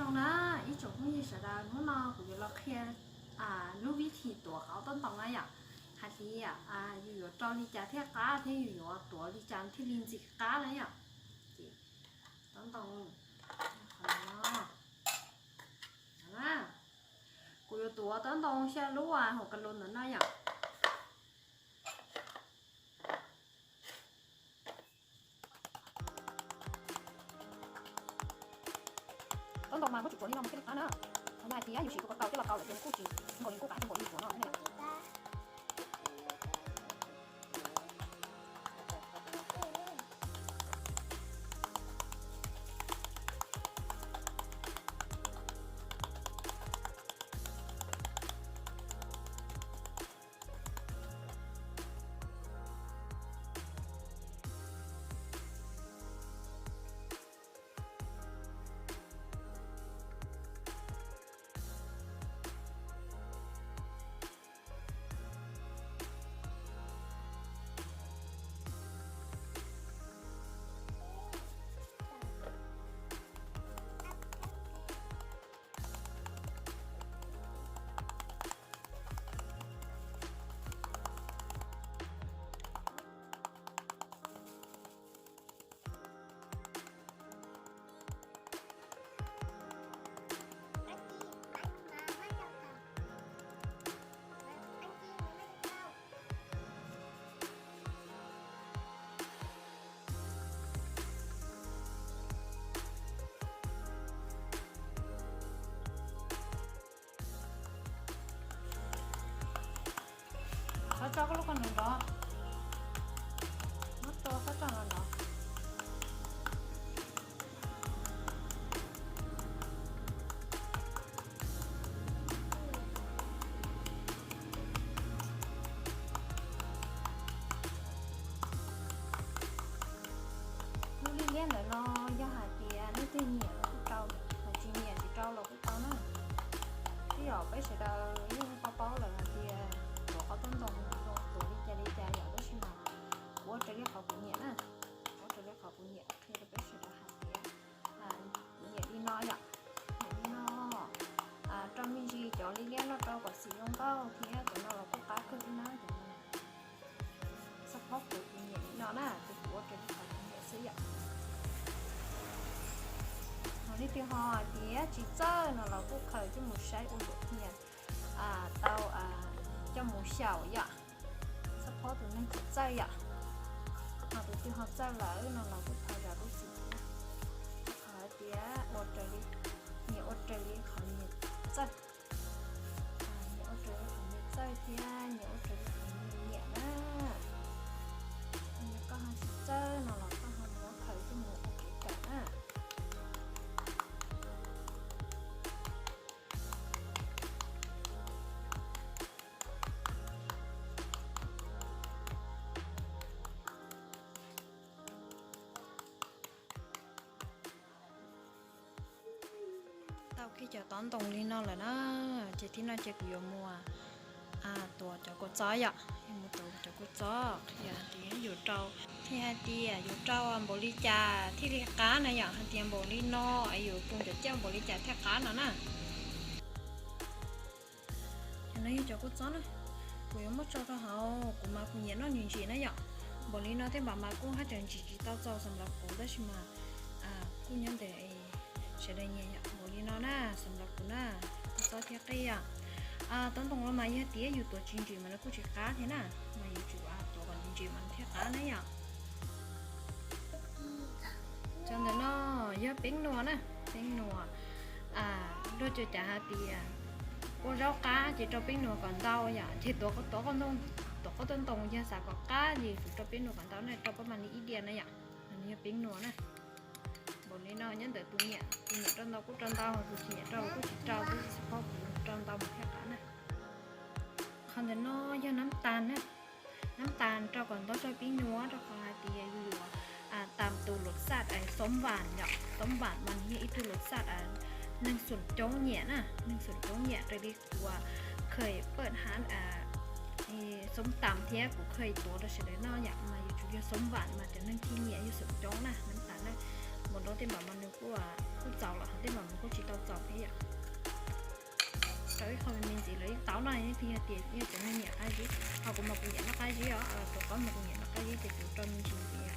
Na, ib tsoom phooj ywg sawv daws, hnub no kuv yuav los qhia lub vib thi tuav qauv taub ntoo na yom. Hais tias yus yuav rau li cas thiaj qab thiab yus yuav tuav li cas thiaj li ntxim qab na yom. Ces taub ntoo, kuv yuav tuav taub ntoo xya lub hauv ka lu ntawm no yom. Taub ntoo mas kuj tsis tuav li no mas thiaj li qab na. Qhov no hais tias yus siv tus ko taw coj los kaus lawm ces kuj tsis nkaus li kuj qab nkaus li tuav no. Txhob tso koj lub qhov nrov nrov, muab tso txhob tso nrov nrov. Lub lij liab ntawm no yog hais tias leej twg nyiam los kuj rau, hos tsis nyiam tsis rau los kuj tau na. Twb yog peb sawv daws yeej paub paub lawm hais tias tuav qauv taub ntoo zoo tuav li cas li cas yom, tab sis mas kuv ua raws li qhov kuv nyiam na, ua raws li qhov kuv nyiam qhia rau peb sawv daws hais tias kuv nyiam li no yom, nyiam li no. Rau me ntsis cov lij liab no rau kom xim zoo nkauj thiab cov no los kuj qab kawg thiab na. Xab phob kuv nyiam li no na, ces kuv ua raws li qhov kuv nyiam xwb yom. Ho leej twg ho hais tias tsis txawj no los kuj khaws coj mus saib ua luam nyiam tau coj mus xyaum yom. Xab phob tus neeg tsis txawj yom, ho tus twg ho txawj lawm no los kuj thov zam lub txim thiab. Rau qhov hais tias ua raws li, nyias ua raws li qhov nyias txawj, nyias ua raws li qhov nyias txawj thiab nyias ua raws li qhov nyias nyiam na. Yog koj ho tsis txawj no los koj ho muab khaws coj mus ua kev kawm na. Tau kiag cov taub ntoo li no lawm na, ces thib no ces kuv yuav mus tuav cov kua txob yom, yuav mus tuav cov kua txob qhia hais tias yuav rau, qhia hais tias yuav rau npaum li cas thiaj li qab na yom, hais tias npaum li no es yuav pum cov ciaj npaum li cas thiaj qab no na. Cov no yog cov kua txob na, kuv yuav muab tso rau hauv, kuv mas kuv nyiam noj ntsim ntsim na yom. Npaum li no thiaj npam mas kuj haj tseem ntsim tsis tau txaus xam lab kuv tab sis mas kuj nyob ntawm sawv daws nyiam yom. Npaum li no na, xam lab kuv na, kua txob thiab qij yom. Taub ntoo no mas yog tias yus tuav tsis ntsim mas nws kuj tsis qab thiab na, mas yuav tsum tuav kom ntsim ntsim mas nws thiaj qab na yom. Cov ntawm no yog peeb nuas na, peeb nuas. Luag cov cav hais tias ua zaub qab ces rau peeb nuas kom ntau yom, ces tuav, tuav qauv taub ntoo yog xav kom qab ces kuv rau peeb nuas kom ntau na, rau pab mas li ib diav na yom. Nws yog peeb nuas na. Npaum li no nyob ntawm tus nyiam, tus nyiam rau ntau kuj rau ntau, tus tsis nyiam rau kuj tsis rau, twb xab phob kuv rau ntau mas thiaj qab na. Qhov ntawm no yog nab tas na. Nab tas rau kom ntau rau peeb nuas rau qhov hais tias yus yuav tam tus luam xaj xoob vam yom, xoob vam mas nws yog ib tug luam xaj neeg xoom coob nyiam na, neeg xoom coob nyiam raws li kuv kheem paj hav xoob tam thiab kuv kheem tuav rau sawv daws noj yom, mas yuav tsum yog xoob vam mas cov neeg thiaj nyiam yog xoom coob na, nab tas na. Npaum no tej npam mas nws kuj, kuj txaus lawm, tej npam mas kuj tsis tau txaus, Tau no, yog tias yog cov neeg nyiam qab zib, ho kuv mas kuv nyiam noj qab zib os, tus qaub mas kuv nyiam noj qab zib ces kuv rau me ntsis ntxiv.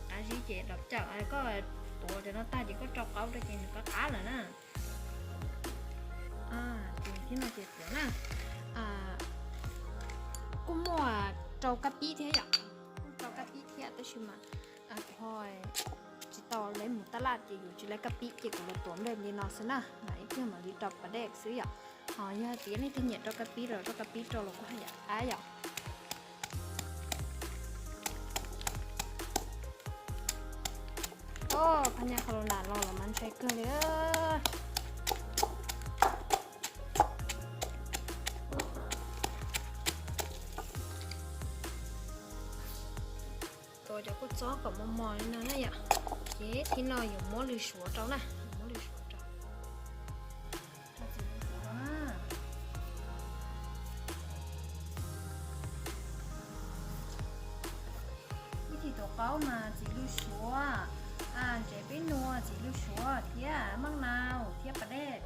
Qab zib ces los cawm, koj tuav cov no tag ces koj rau qaub rau ces nws qab qab lawm na. Ces thiab no ces tuav na. Kuj muaj rau kab pib thiab yom, kuj rau kab pib thiab tab sis mas kuv ho tsis tau lawv mus taj laj ces yuav tsis lawv kab pib ces kuv los tuav nplej li no xwb na, mas ib pliag mam li rau pas dej xwb yom. Ho yog hais tias leej twg nyiam rau kab pib los rau kab pib rau los kuj haj yam qab yom. Phaj nyaj qhov los nram los los mas ntshai kawg li. Tuav cov kua txob kom mos mos li no na yom. Ces thib no yuav muab lws suav rau na, yuav muab lws suav rau. Rau txiv lws suav rau na. Ib thim tuav qaub mas txiv lws suav, ntsev peb nua txiv lws suav thiab maj nau thiab pas dej.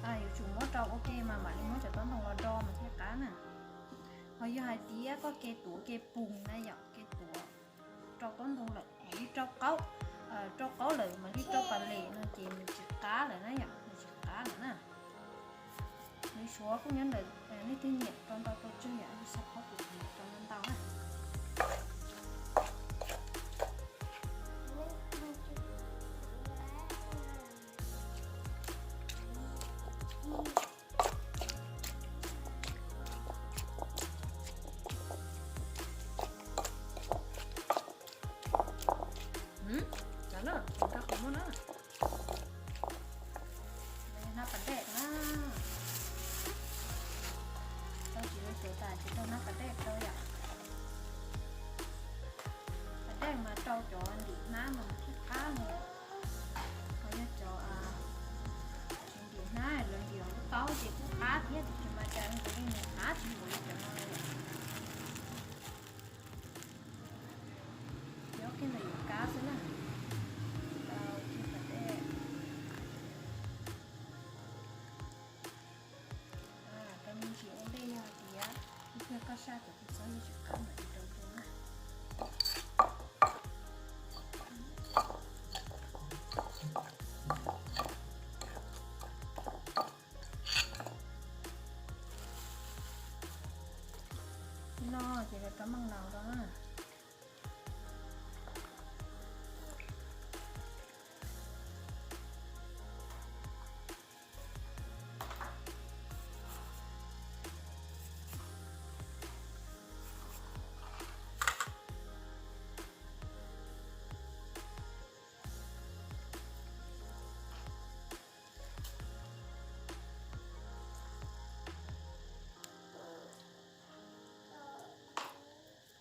Yuav tsum muab rau ua ke mas mam li muab cov taub ntoo los do mas thiaj qab na. Ho yog hais tias koj ke tuav ke pum na yom, ke tuav rau taub ntoo lawm mam li rau qaub, rau qaub lawm mam li rau pas les no ces nws tsis qab lawm na yom, nws tsis qab lawm na. Lws suav kuj nyob ntawm leej twg nyiam rau ntau rau tsawg yom, xav paub kuv nyiam rau ntau ntau na. Cov no, cov no qhov muag na. Hnab pas dej na. Rau txiv lws suav tas ces rau hnab pas dej rau yom. Pas dej mas rau cov ntim hnab mas thiaj qab no. Ho yog cov tsis ntim hnab, lawv ntim lub taub ces kuj qab thiab, tab sis mas cas zoo nkaus li nws qab tsis npaum li cov no li. Ces ob kiag ntawm yuav kab xwb na. Tau kiag pas dej. Rau me ntsis ua ntej, yog hais tias ib pliag koj saj cov kua txob yuav tsis qab mam li rau dua na. No ces lawv rau maj nau rau na.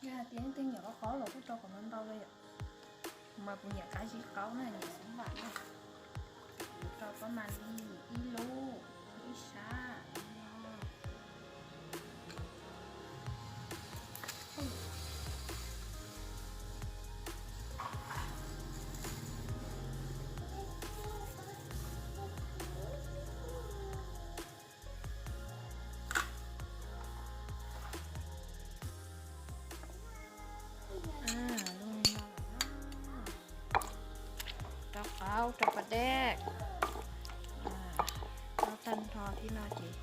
Yog hais tias leej twg nyiam qaub qaub los kuj rau kom ntau ntau li yom. Mas kuv nyiam qab zib qaub na, nyiam xub vam na. Kuv rau koj mas li ib lub, ib sab li no. Rau qaub rau pas dej, rau tag nrho thiab no ces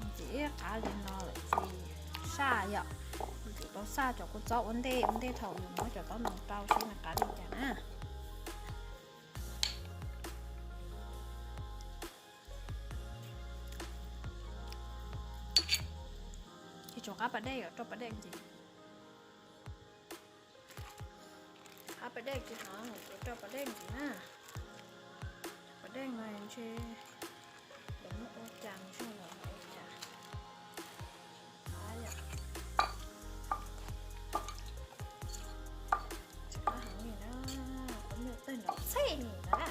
ntxim qab li no lawm ces saj yom. Yus tsum tau saj cov kua txob ua ntej ua ntej thaum yus muab cov taub ntoo rau seb nws qab li cas na. Ces tsum qab pas dej yom, rau pas dej ntxiv. Qab pas dej ces ho rau pas dej ntxiv na. Pas dej no ntshe lawv muab ua cas ntshe los ua cas. Qab yom. Tsis qab heev li na, qab nyuj tawg nrov txhej li na.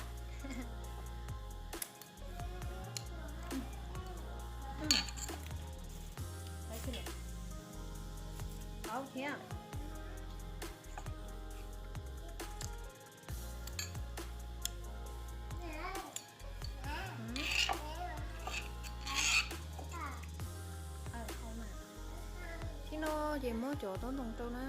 Qaub thiab. Ces muab cov tob ntoo rau na.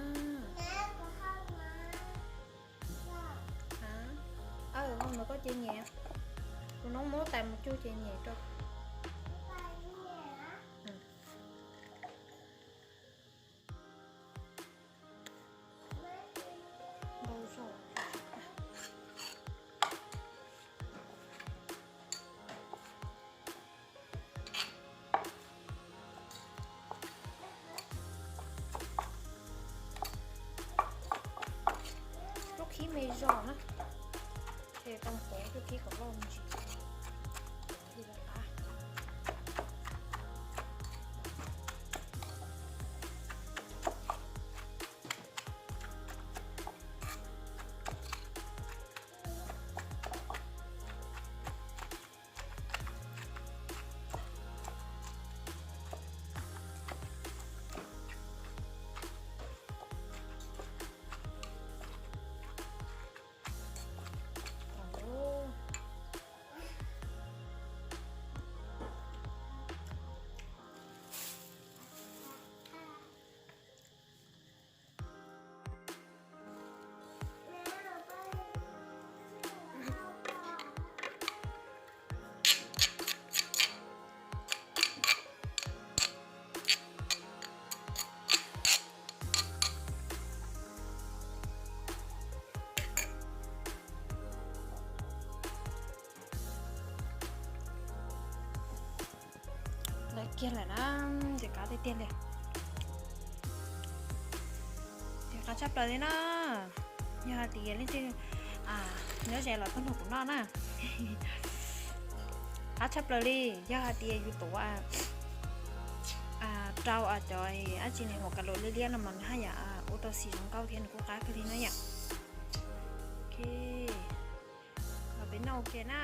Aw, no koj ces nyem. Tus noob muab tais mus cug ces nyem rau. Lub khib me zog na, ces tau qab lub khib kom loj me ntsis. Lawv kiag lawm na, ces qab tiag tiag li. Ces qab tshaj plaws li na. Yog hais tias leej twg nyob ze los tuaj nrog kuv noj na. Qab tshaj plaws li, yog hais tias yus tuav rau cov dab tsi ne, hauv kav luam liab liab no mas nws haj yam ua tau xim zoo nkauj thiab nws kuj qab kawg li na yom. Ok, los peb noj ua ke na.